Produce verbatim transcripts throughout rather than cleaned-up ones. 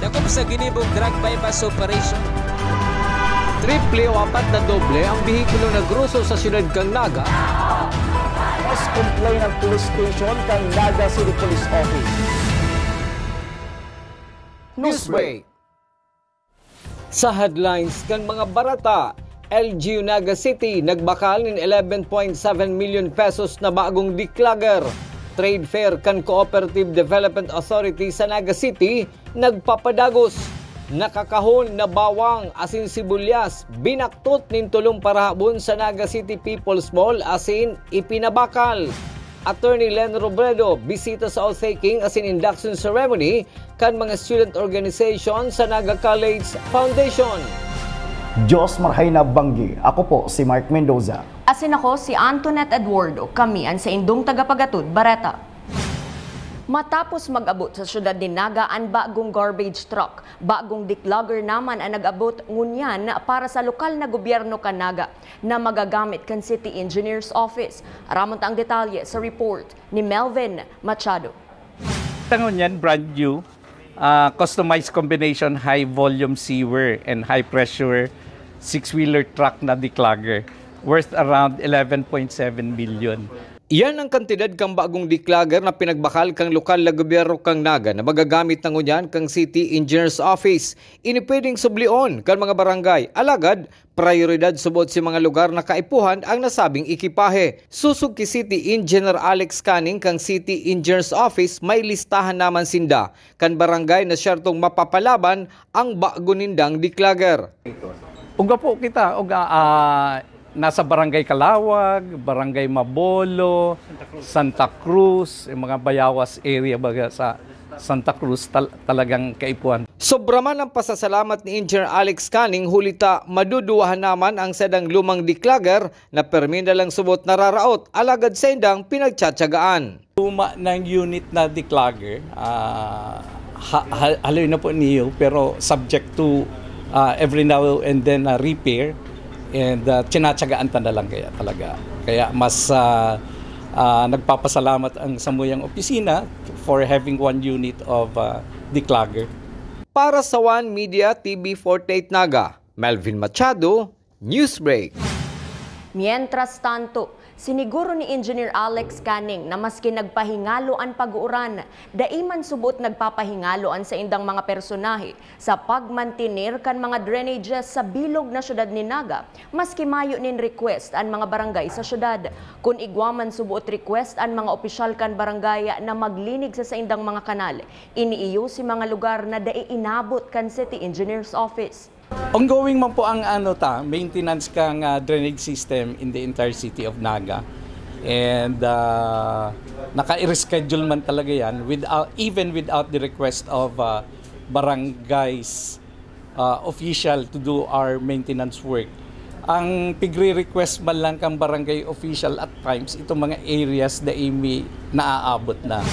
Hukom sa ginibong drug buy-bust operation. Triple o apat na doble ang behikulo na gruso sa siyudad kan Naga. Mas complain ang police station kan Naga City Police Office. Newsbreak. Sa headlines kan mga bareta, L G U Naga City nagbakal nin eleven point seven million pesos na bagong declogger. Trade fair kan Cooperative Development Authority sa Naga City nagpapadagos. Nakakahon na bawang asin sibulyas binaktot nin tolong parahabon sa Naga City People's Mall asin ipinabakal. Attorney Len Robredo bisita sa oath-taking asin induction ceremony kan mga student organization sa Naga College Foundation. Diyos marhay na banggi. Ako po si Mark Mendoza. Asin ako si Antoinette Eduardo. Kami an saindong tagapagatod bareta. Matapos mag-abot sa siyudad nin Naga an bagong garbage truck, bagong declogger naman an nag-abot ngunyan para sa lokal na gobyerno kan Naga na magagamit kan City Engineer's Office. Aramon ta ang detalye sa report ni Melvin Machado. Tangon yan, brand new, ah, customized combination high volume sewer and high pressure six-wheeler truck na declogger worth around eleven point seven million. Iyan ang kantidad kan bagong declogger na pinagbakal kan lokal na gobyerno kan Naga na magagamit na ngunyan kan City Engineer's Office. Ini pwedeng sublion kan mga barangay, alagad prayoridad subot sa mga lugar na kaipuhan ang nasabing ekipahe. Sosog ki City Engineer Alex Canning kan City Engineer's Office, may listahan naman sinda kan barangay na siyertong mapapalaban ang bago nindang declogger. Uga po kita, uga, ah, nasa Barangay Calawag, Barangay Mabolo, Santa Cruz, yung mga Bayawas area baga sa Santa Cruz tal- talagang kaipuhan. Sobra man ang pasasalamat ni Engineer Alex Canning, huli ta maduduwahan naman ang sadang lumang declogger na permi na lang subot nararaot, alagad saindang pinagtsatsagaan. Luma ng unit na declogger, ah, ha- ha- haloy na po niyo, pero subject to, ah, every now and then, ah, repair. And, ah, tsinatsagaan ta na lang kaya talaga. Kaya mas, ah, ah, nagpapasalamat ang samuyang opisina for having one unit of, ah, declogger. Para sa One Media T V forty-eight Naga, Melvin Machado, Newsbreak. Mientras tanto, siniguro ni Engineer Alex Canning na maski nagpahingalo an pag-uuran, dai man subot nagpapahingalo an saindang mga personahe sa pagmantener kan mga drainages sa bilog na syudad nin Naga, maski mayo nin request an mga barangay sa syudad. Kun igwa man subot request an mga opisyal kan barangay na maglinig sa saindang mga kanal, ini iyo si mga lugar na dai inabot kan City Engineer's Office. Ongoing man po ang ano ta, maintenance kang, ah, drainage system in the entire city of Naga. And, ah, naka-reschedule man talaga yan without, even without the request of, ah, barangays, ah, official to do our maintenance work. Ang pigre-request man lang kang barangay official at times, itong mga areas na imi naaabot na.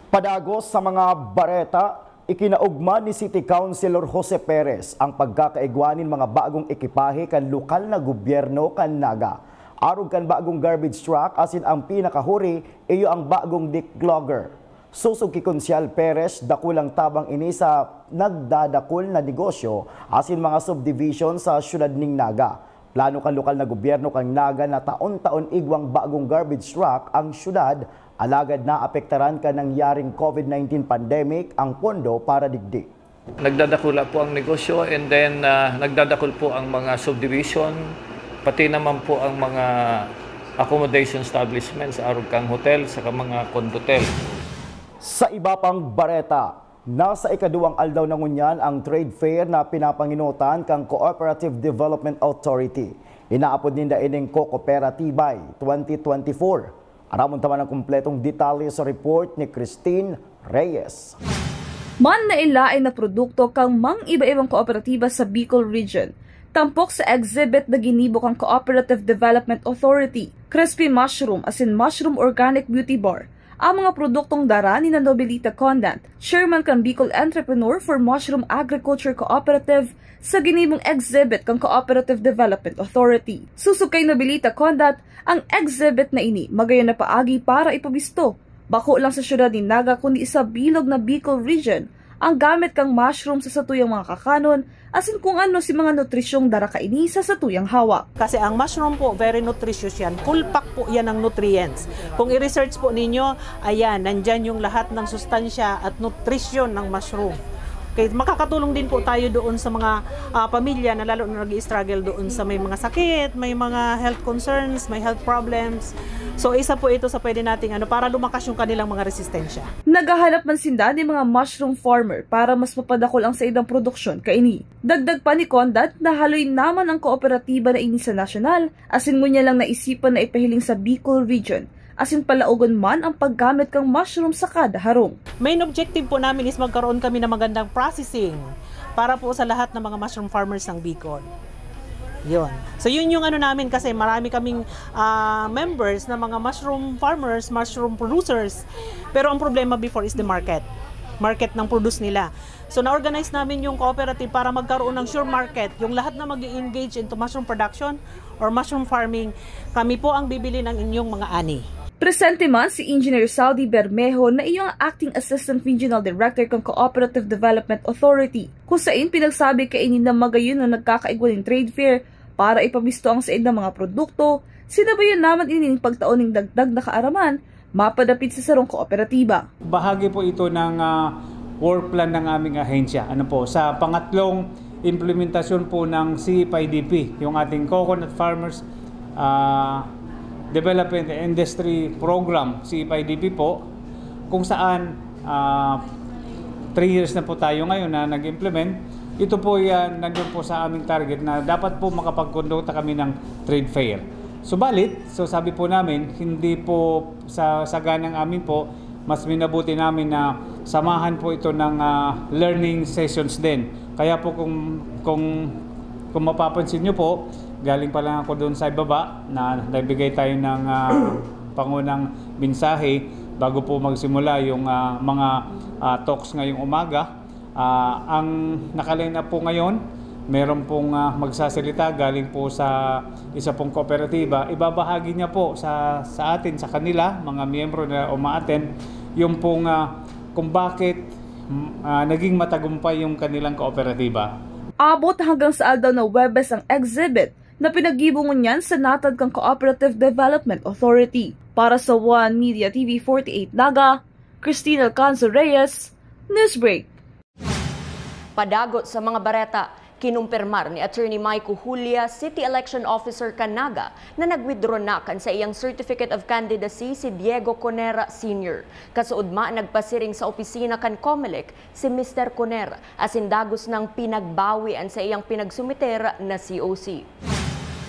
Padagos sa mga bareta, ikinaugma ni City Councilor Jose Perez ang pagkakaigwa nin mga bagong ekipahe kan lokal na gobyerno kan Naga. Arog kan bagong garbage truck asin ang pinakahuri iyo ang bagong declogger. Sosog ki Konsehal Perez, dakulang tabang ini sa nagdadakul na negosyo asin mga subdivision sa siyudad nin Naga. Plano kan lokal na gobyerno kan Naga na taon-taon igwang bagong garbage truck ang siyudad, alagad naapektaran kan nangyaring COVID nineteen pandemic ang pondo para digdi. Nagdadakula po ang negosyo and then, ah, nagdadakul po ang mga subdivision, pati naman po ang mga accommodation establishments, arog kang hotel saka mga condotel. Sa iba pang bareta, nasa ikaduwang aldaw na ngunyan ang trade fair na pinapangenotan kan Cooperative Development Authority. Inaapod ninda ining Cocoperatibay twenty twenty-four. Aramon ta man ang kompletong detalye sa report ni Christine Reyes. Manlaen-laen na produkto kan mga iba-ibang kooperatiba sa Bicol Region. Tampok sa exhibit na ginibo kan Cooperative Development Authority, Crispy Mushroom asin Mushroom Organic Beauty Bar, ang mga produktong dara ni Nobilita Condant, chairman kan Bicol Entrepreneur for Mushroom Agriculture Cooperative, sa ginibong exhibit kan Cooperative Development Authority. Sosog kay Nobilita Condant, ang exhibit na ini magayon na paagi para ipabisto, bako lang sa siyudad nin Naga kundi sa bilog na Bicol Region, Ang gamit kan mushroom sa satuyang mga kakanon, asin kung ano si mga nutrisyong dara kaini sa satuyang hawak. Kasi ang mushroom po, very nutritious yan. Full pack po yan ng nutrients. Kung i-research po ninyo, ayan, nandyan yung lahat ng sustansya at nutrisyon ng mushroom. Okay, makakatulong din po tayo doon sa mga ah, pamilya na lalo na nag-i-struggle doon sa may mga sakit, may mga health concerns, may health problems. So isa po ito sa pwede nating ano para lumakas yung kanilang mga resistensya. Naghahanap man sinda nin mga mushroom farmer para mas mapadakol ang saindang produksyon kaini. Dagdag pa ni Condat na haloy naman ang kooperatiba na ini sa nasyonal, asin ngunyan lang naisipan na ipahiling sa Bicol Region, asin palaogon man ang paggamit kan mushroom sa kada harong. Main objective po namin is magkaroon kami ng magandang processing para po sa lahat ng mga mushroom farmers ng Bicol. Yun. So yun yung ano namin kasi marami kaming ah, members na mga mushroom farmers, mushroom producers. Pero ang problema before is the market. Market ng produce nila. So na-organize namin yung cooperative para magkaroon ng sure market. Yung lahat na mag engage into mushroom production or mushroom farming, kami po ang bibili ng inyong mga ani. Presente man si Engineer Saudi Bermejo na iyo ang Acting Assistant Regional Director kan Cooperative Development Authority, kung sain pinagsabi kaini na magayon na nagkakaigwa nin trade fair para ipabisto ang saindang mga produkto, sinabayan naman ini nin pagtao nin dagdag na kaaraman mapadapit sa sarong kooperatiba. Bahagi po ito ng ah, work plan ng aming ahensya. Ano po, sa pangatlong implementasyon po ng C F I D P, yung ating Coconut Farmers ah, Development and Industry Program, C F I D P po, kung saan ah, three years na po tayo ngayon na nag-implement. Ito po yan, nandun po sa aming target na dapat po makapagkondukta kami ng trade fair. Subalit, so sabi po namin, hindi po sa saganang amin po, mas minabuti namin na samahan po ito ng ah, learning sessions din. Kaya po kung, kung, kung mapapansin nyo po, galing pa lang ako doon sa ibaba na nagbigay tayo ng ah, pangunang mensahe bago po magsimula yung ah, mga ah, talks ngayong umaga. Ah, ang nakaline up po ngayon, meron pong ah, magsasalita galing po sa isa pong kooperatiba. Ibabahagi niya po sa, sa atin, sa kanila, mga miyembro na uma-attend, yung pong ah, kung bakit mm, ah, naging matagumpay yung kanilang kooperatiba. Abot hanggang sa aldaw na Huwebes ang exhibit na pinaggibo ngunyan sa natad kan Cooperative Development Authority. Para sa One Media T V forty-eight Naga, Christine Alcanzo Reyes, Newsbreak. Padagot sa mga bareta, kinumpirmar ni Attorney Mike Julia, City Election Officer kan Naga, na nag-withdraw na kan saiyang Certificate of Candidacy si Diego Conera Senior. Kasuodma, nagpasiring sa opisina kan Comelec si Mister Conera, asin dagos nang pinagbawi an saiyang pinagsumiter na C O C.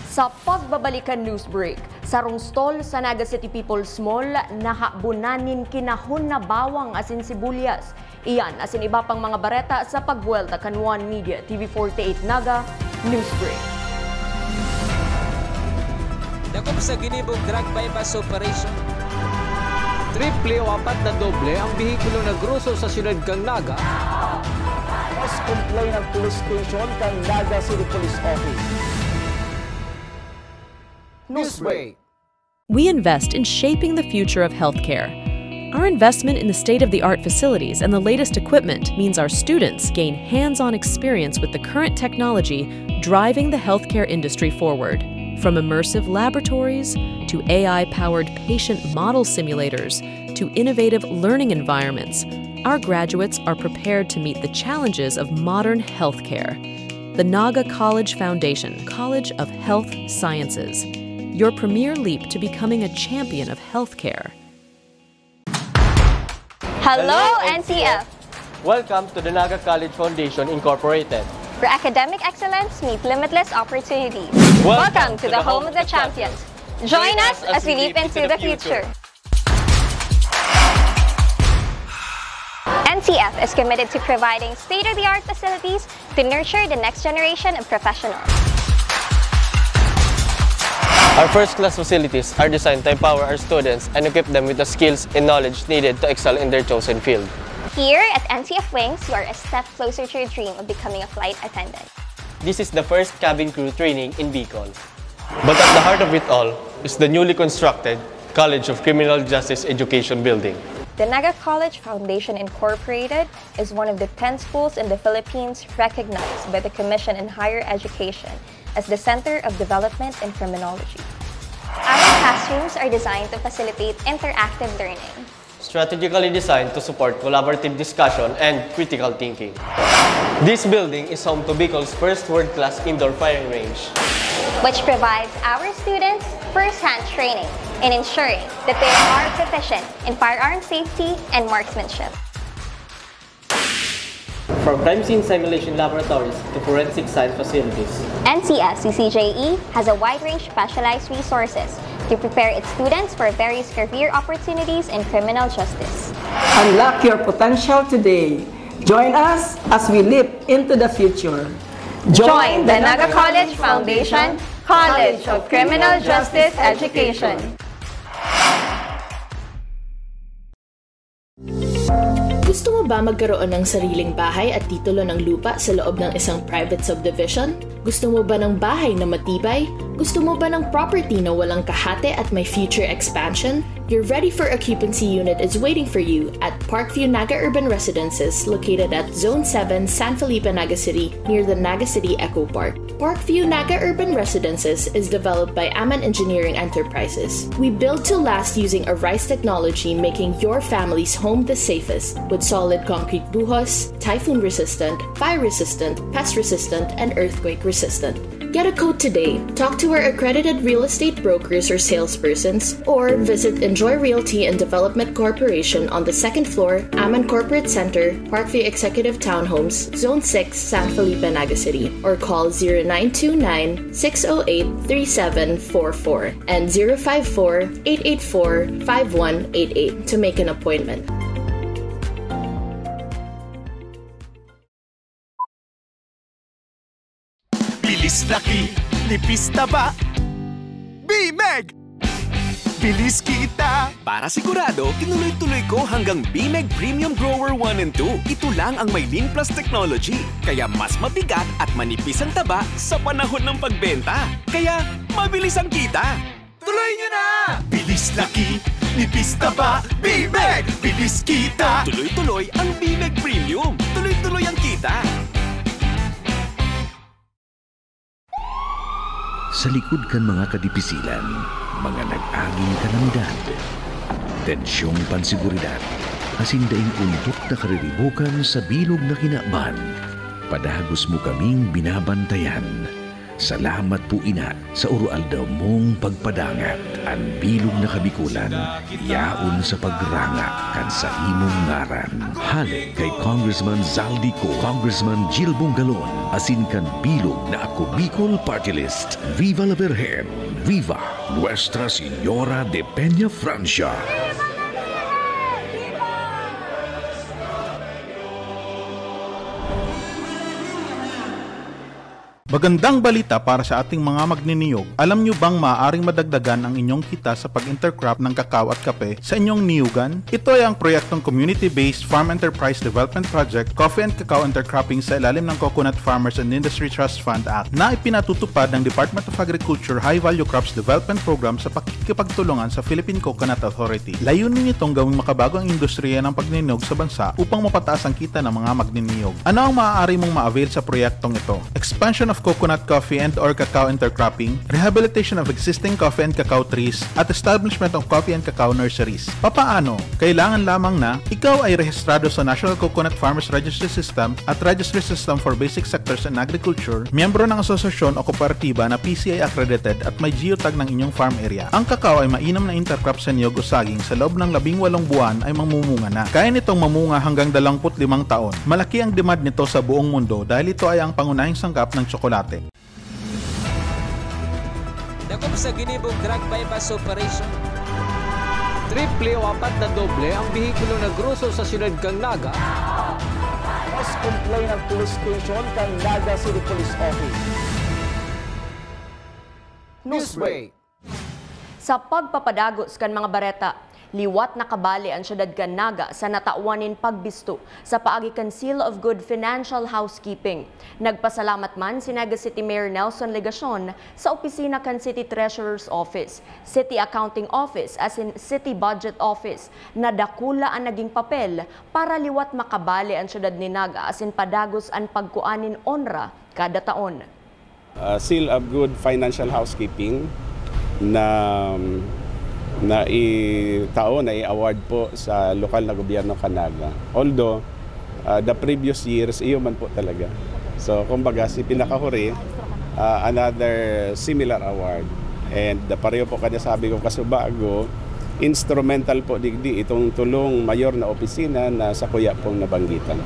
Sa pagbabalik kan news break, sarong stall sa Naga City People's Mall nahabonan nin kinahon na bawang asin sibuyas. Iyan asin iba pang mga bareta sa pagbuwelta kan One Media T V forty-eight Naga News Break. Dakop sa ginibong drug buy-bust operation. Triple o apat na doble ang behikulo na groso sa siyudad kan Naga. Mas complain ang police station kan Naga City Police Office. Newsbreak. We invest in shaping the future of healthcare. Our investment in the state of the art facilities and the latest equipment means our students gain hands on experience with the current technology driving the healthcare industry forward. From immersive laboratories to A I powered patient model simulators to innovative learning environments, our graduates are prepared to meet the challenges of modern healthcare. The Naga College Foundation, College of Health Sciences, your premier leap to becoming a champion of healthcare. Hello, N C F! Welcome to the Naga College Foundation Incorporated, where academic excellence meets limitless opportunities. Welcome to the home of the champions. Join us as we leap into the future. N C F is committed to providing state-of-the-art facilities to nurture the next generation of professionals. Our first-class facilities are designed to empower our students and equip them with the skills and knowledge needed to excel in their chosen field. Here at N C F Wings, you are a step closer to your dream of becoming a flight attendant. This is the first cabin crew training in Bicol. But at the heart of it all is the newly constructed College of Criminal Justice Education Building. The Naga College Foundation Incorporated is one of the ten schools in the Philippines recognized by the Commission on Higher Education as the Center of Development in Criminology. Our classrooms are designed to facilitate interactive learning. Strategically designed to support collaborative discussion and critical thinking. This building is home to Bicol's first world-class indoor firing range, which provides our students first-hand training in ensuring that they are proficient in firearm safety and marksmanship. From crime scene simulation laboratories to forensic science facilities, N C S C C J E has a wide range of specialized resources to prepare its students for various career opportunities in criminal justice. Unlock your potential today. Join us as we leap into the future. Join the Naga College Foundation College of Criminal Justice Education. Gusto mo ba magkaroon ng sariling bahay at titulo ng lupa sa loob ng isang private subdivision? Gusto mo ba ng bahay na matibay? Gusto mo ba ng property na walang kahate at may future expansion? Your ready for occupancy unit is waiting for you at Parkview Naga Urban Residences, located at Zone seven, San Felipe, Naga City, near the Naga City Eco Park. Parkview Naga Urban Residences is developed by Aman Engineering Enterprises. We build to last using Arise technology, making your family's home the safest, with solid concrete buhos, typhoon resistant, fire resistant, pest resistant, and earthquake resistant. Get a quote today. Talk to our accredited real estate brokers or salespersons, or visit Enjoy Realty and Development Corporation on the second floor, Aman Corporate Center, Parkview Executive Townhomes, Zone six, San Felipe, Naga City, or call zero nine two nine, six oh eight, three seven four four and zero five four, eight eight four, five one eight eight to make an appointment. Bilis laki, nipis taba. B-Meg! Bilis kita! Para sigurado, tinuloy-tuloy ko hanggang B-Meg Premium Grower one and two. Ito lang ang may Lean Plus technology. Kaya mas mabigat at manipis ang taba sa panahon ng pagbenta. Kaya mabilis ang kita. Tuloy nyo na! Bilis laki, nipis taba, B-Meg! Bilis kita! Tuloy-tuloy ang B-Meg Premium. Tuloy-tuloy ang kita. Sa likod kan mga kadipisilan, mga nag-aging kalamidad, tensyong panseguridad, asin daing ontok na kariribokan sa bilog na kinaban, padagos mo kaming binabantayan. Salamat po ina sa oro-aldaw mong pagpadangat. An bilog na Kabikolan, yaon sa pagranga kan saimong ngaran. Hale kay Congressman Zaldy Co, Congressman Jil Bongalon, asin kan bilog na Ako Bicol Party List. Viva la Virgen! Viva Nuestra Señora de Peña Francia! Magandang balita para sa ating mga magniniyog. Alam nyo bang maaaring madagdagan ang inyong kita sa pag-intercrop ng kakao at kape sa inyong niyugan? Ito ay ang proyektong Community-Based Farm Enterprise Development Project, Coffee and Cacao Intercropping sa ilalim ng Coconut Farmers and Industry Trust Fund Act na ipinatutupad ng Department of Agriculture High Value Crops Development Program sa pakikipagtulungan sa Philippine Coconut Authority. Layunin nitong gawing makabago ang industriya ng pagniniyog sa bansa upang mapataas ang kita ng mga magniniyog. Ano ang maaari mong ma-avail sa proyektong ito? Expansion of coconut coffee and or cacao intercropping, rehabilitation of existing coffee and cacao trees, at establishment of coffee and cacao nurseries. Papaano? Kailangan lamang na ikaw ay rehistrado sa National Coconut Farmers Registry System at Registry System for Basic Sectors in Agriculture, miyembro ng asosasyon o kooperatiba na P C I accredited at may geotag ng inyong farm area. Ang cacao ay mainam na intercrop sa niyog o saging sa loob ng labing walong buwan ay mamumunga na. Kaya nitong mamunga hanggang dalawampu't limang taon. Malaki ang demand nito sa buong mundo dahil ito ay ang pangunahing sangkap ng tsokolate. Dakop sa ginibong drug buy-bust operation. Triple o apat na doble ang bihikulo na groso sa siyudad kan Naga. Mas complain ang police station kan Naga City Police Office. Newsbreak. Sa pagpapadagos kan mga bareta, Liwat nakabale an syudad kan Naga sa natawan nin pagbisto sa paagi kan Seal of Good Financial Housekeeping. Nagpasalamat man si Naga City Mayor Nelson Legacion sa opisina kan City Treasurer's Office, City Accounting Office asin City Budget Office na dakula an naging papel para liwat makabale an syudad nin Naga asin padagos an pagkua nin onra kada taon. Ah, Seal of Good Financial Housekeeping na na itao, na i-award po sa lokal na gobyerno kan Naga. Although, ah, the previous years, iyo man po talaga. So, kumbaga, si pinakahuri, ah, another similar award. And pareho po kanya sabi ko, kasubago, instrumental po digdi itong tulong mayor na opisina na sakuya pong nabanggitan.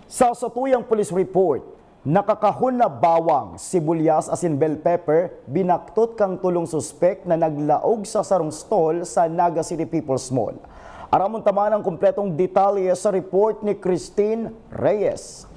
Sa satuyang police report, nakakahon na bawang, sibulyas asin bell pepper binaktot kan tulong suspek na naglaog sa sarong stall sa Naga City People's Mall. Aramon ta man ang kompletong detalye sa report ni Christine Reyes.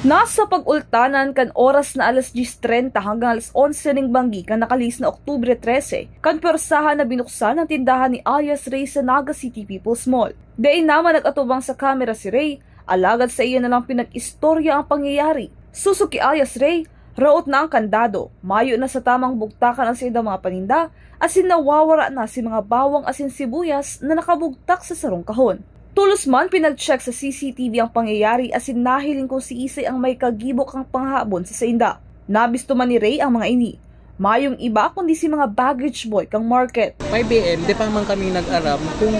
Nasa pag-ultanan kan oras na alas dyes trenta hanggang alas onse ning banggi kan nakalihis na Oktubre trese, kan pwersahan na binuksan ang tindahan ni alias Rey sa Naga City People's Mall. Dai naman nag-atubang sa kamera si Rey, alagad saiya na lang pinag-istorya ang pangyayari. Susuki alias Rey, raot na ang kandado, mayo na sa tamang bugtakan ang saindang mga paninda, asin nawawara na si mga bawang asin sibuyas na nakabugtak sa sarong kahon. Tolos man pinag-check sa C C T V ang pangyayari asin nahiling kung siisay ang may kagibo kan panghahabon sa sainda. Nabisto man ni Rey ang mga ini. Mayong iba kundi si mga baggage boy kan market. Five A M, di pa man kami nag-aram kung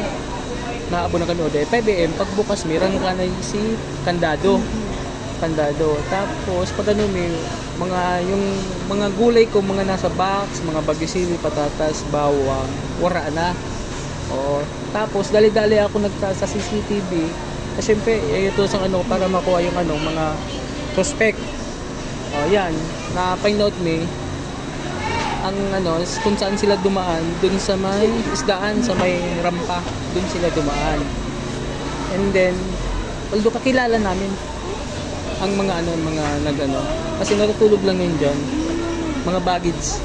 naabo na kami o di. Five A M, pagbukas mi, rangkanay si kandado. Kandado. Tapos, pag ano mi, mga, yung mga gulay ko, mga nasa box, mga bagyo sili, patatas, bawang, wara na. Oo. Tapos, dali-dali ako nagta sa C C T V. Kasi syempre, eh, ito sa ano, para makuha yung ano, mga suspect. O, yan. Na-find out mi ang ano, kung saan sila dumaan, dun sa may isdaan, sa may rampa, dun sila dumaan. And then, although kakilala namin ang mga ano, mga nag-ano, kasi natutulog lang yun dyan. Mga baggage.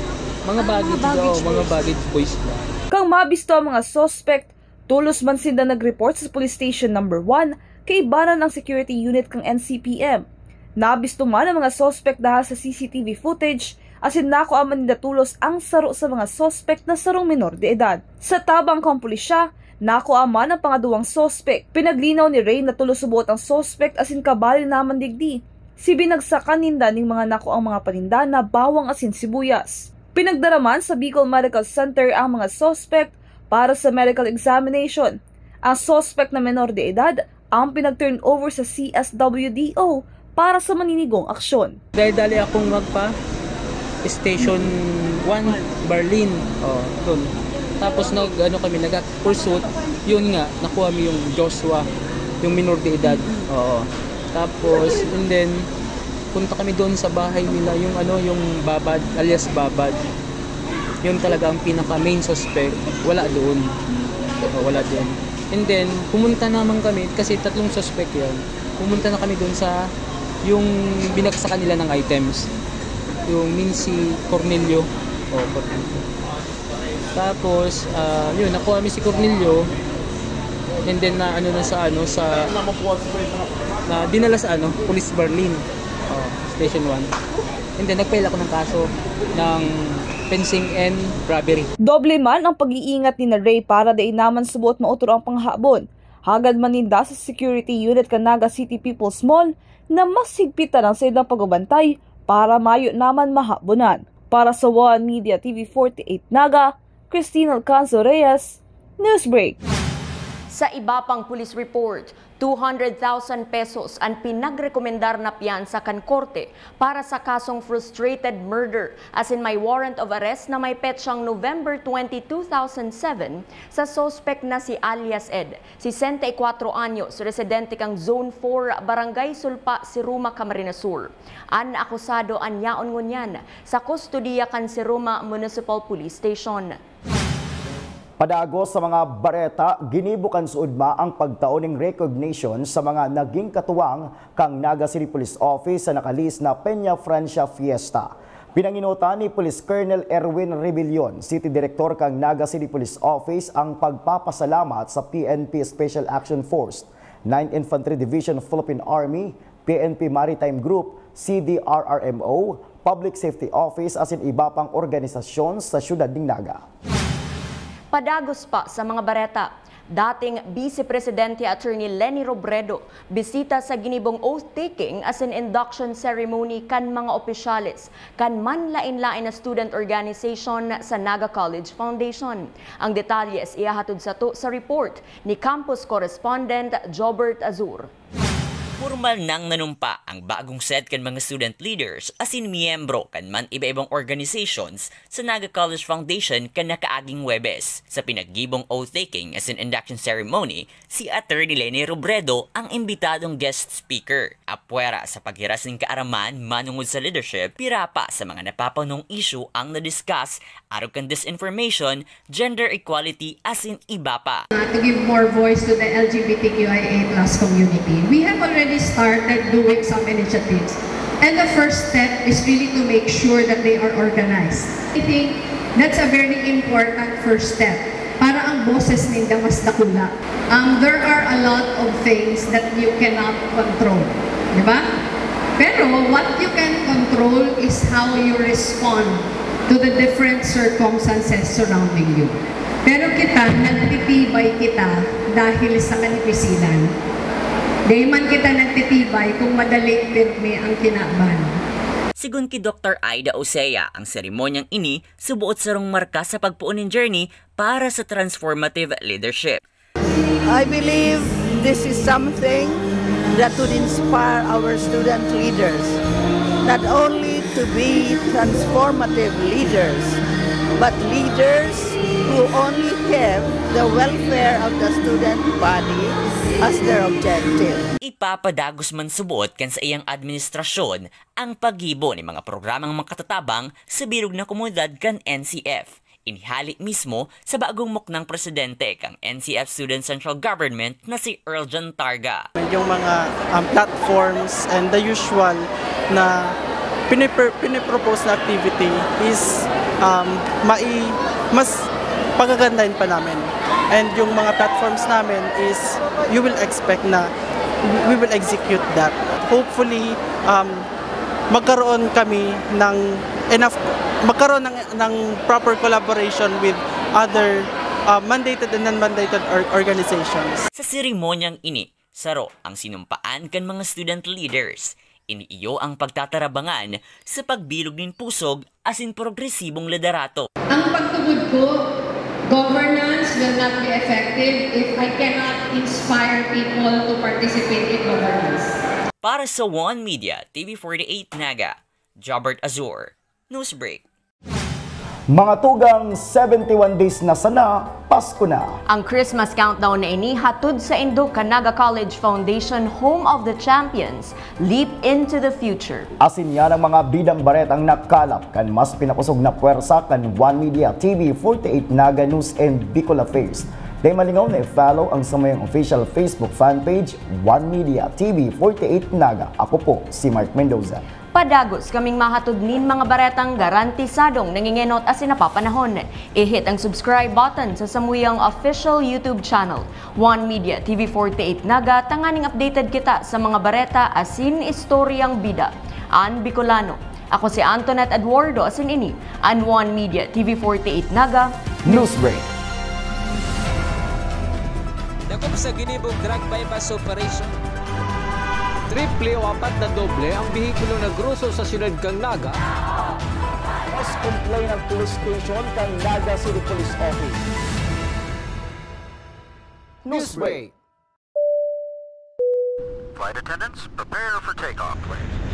Mga baggage, baggage, oo, mga baggage boys lang. Kan mabisto ang mga suspect, tolos man sinda nag-report sa Police Station Number one, kaibanan ang security unit kan N C P M. Nabisto man ang mga suspect dahil sa C C T V footage, asin nakua man ninda tolos ang saro sa mga suspect na sarong menor de edad. Sa tabang kan pulisya, nakua man ang pangaduwang suspect. Pinaglinaw ni Rey na tolos suboot ang suspect asin kabali naman digdi si binagsakan ninda ning mga nakuang mga paninda na bawang asin sibuyas. Pinagdara man sa Bicol Medical Center ang mga suspect para sa medical examination. Ang suspect na menor de edad ang pinag-turn over sa C S W D O para sa maninigong aksyon. Dali-dali akong magpa Station one, Berlin. Oh, dun. Tapos nag ano kami, nag-pursuit. Yun nga, nakuha mi yung Joshua, yung minor de edad. Oo. Tapos, and then, punta kami doon sa bahay nila, yung ano, yung Babad, alias Babad. Yun talaga ang pinaka main suspect. Wala doon. O, wala doon. And then, pumunta naman kami, kasi tatlong suspect yan. Pumunta na kami doon sa, yung binagsakan nila ng items. Yung means si Cornelio. O, Cornelio. Tapos, ah, yun, nakuha mi si Cornelio. And then, na ano na sa, ano, sa, na dinala sa, ano, Police Berlin. O, Station one. And then, nag-file ako ng kaso ng fencing and robbery. Doble man ang pag-iingat ni na Rey para dai naman suboot mautro ang panghabon. Hagad man ninda sa security unit kan Naga City People's Mall na mas higpitan ang saindang pagbabantay para mayo naman mahabonan. Para sa One Media T V forty-eight Naga, Christine Alcanzo Reyes, Newsbreak. Sa iba pang police report, two hundred thousand pesos an pinagrekomendar na piyansa kan korte para sa kasong frustrated murder asin may warrant of arrest na may petsang November twenty, two thousand seven sa suspek na si alias Ed, sesenta y kuatro anyos, residente kan Zone four, Barangay Sulpa, Siruma, Camarines Sur. An akusado an yaon ngunyan sa kustodiya kan Siruma Municipal Police Station. Padagos sa mga bareta, ginibo kan SODMA ang pagtao ning recognition sa mga naging katuwang kan Naga City Police Office sa nakalihis na Peña Francia Fiesta. Pinangenotan ni Police Colonel Erwin Rebellion, City Director kan Naga City Police Office, ang pagpapasalamat sa P N P Special Action Force, Ninth Infantry Division Philippine Army, P N P Maritime Group, C D R R M O, Public Safety Office asin iba pang organisasyon sa siyudad nin Naga. Padagos pa sa mga bareta. Dating Vice Presidente Attorney Leni Robredo bisita sa ginibong oath-taking asin induction ceremony kan mga opisyales kan manlaen-laen na student organization sa Naga College Foundation. Ang detalles ihahatod sato sa report ni campus correspondent Jobert Azur. Pormal nang nanumpa ang bagong set kan mga student leaders asin miyembro kan man iba-ibang organizations sa Naga College Foundation kan nakaaging Huwebes. Sa pinaggibong oath-taking asin induction ceremony, si Attorney Leni Robredo ang imbitadong guest speaker. Apwera sa paghiras nin kaaraman manungod sa leadership, pira pa sa mga napapanong issue ang na-discuss, arog kan disinformation, gender equality, asin iba pa. Uh, to give more voice to the L G B T Q I A plus community. We have already started doing some initiatives. And the first step is really to make sure that they are organized. I think that's a very important first step para ang boses ninda mas dakula. Um, there are a lot of things that you cannot control. Di ba? Pero what you can control is how you respond to the different circumstances surrounding you. Pero kita, nagtitibay kita dahil sa kanipisilan. Di man kita nagtitibay kung madaling pirmi ang kinaban. Sigon ki Doktor Ida Osea, ang seremonyang ini suboot sarong marka sa pagpoon nin journey para sa transformative leadership. I believe this is something that would inspire our student leaders not only to be transformative leaders, but leaders who only have the welfare of the student body as their objective. Ipapadagos man subot kan saiyang administrasyon ang paggibo nin mga programang makatatabang sa bilog na komunidad kan N C F. Inihali mismo sa bagong muknang presidente kan N C F Student Central Government na si Earl John Targa. Yung mga um, platforms and the usual na pinipropose na activity is um, mai, mas pagagandahin pa namin. And yung mga platforms namin is you will expect na we will execute that. Hopefully, um, magkaroon kami ng enough, magkaroon ng, ng proper collaboration with other uh, mandated and non-mandated or organizations. Sa seremonyang ini, saro ang sinumpaan kan mga student leaders. Ini iyo ang pagtatarabangan sa pagbilog nin pusog asin progresibong liderato. Ang pagtubod ko, governance will not be effective if I cannot inspire people to participate in governance. Para sa One Media, T V forty-eight Naga, Jobert Azur, Newsbreak. Mga tugang, seventy-one days na sana, Pasko na! Ang Christmas countdown na ini hatod sa indo kan Naga College Foundation, Home of the Champions, Leap into the Future. Asin yan ang mga bidang baretang nakalap kan mas pinakosog na pwersa kan One Media T V forty-eight Naga News and Bicol Affairs. Dai malingaw na i-follow ang samuyang official Facebook fan page, One Media T V forty-eight Naga. Ako po si Mark Mendoza. Padagos kaming mahatod nin mga baretang garantisadong nangingenot asin napapanahon. I-hit ang subscribe button sa samuyang official YouTube channel, One Media T V forty-eight Naga, tanganing updated kita sa mga bareta asin istoryang bida. An Bicolano. Ako si Antoinette Eduardo asin ini an One Media T V forty-eight Naga Newsbreak. Dakop sa ginibong drug buy-bust operation. Triple o apat na doble ang behikulo na groso sa siyudad kan Naga. Mas complain ang police station kan Naga City Police Office. Newsbreak. Flight attendants, prepare for takeoff, please.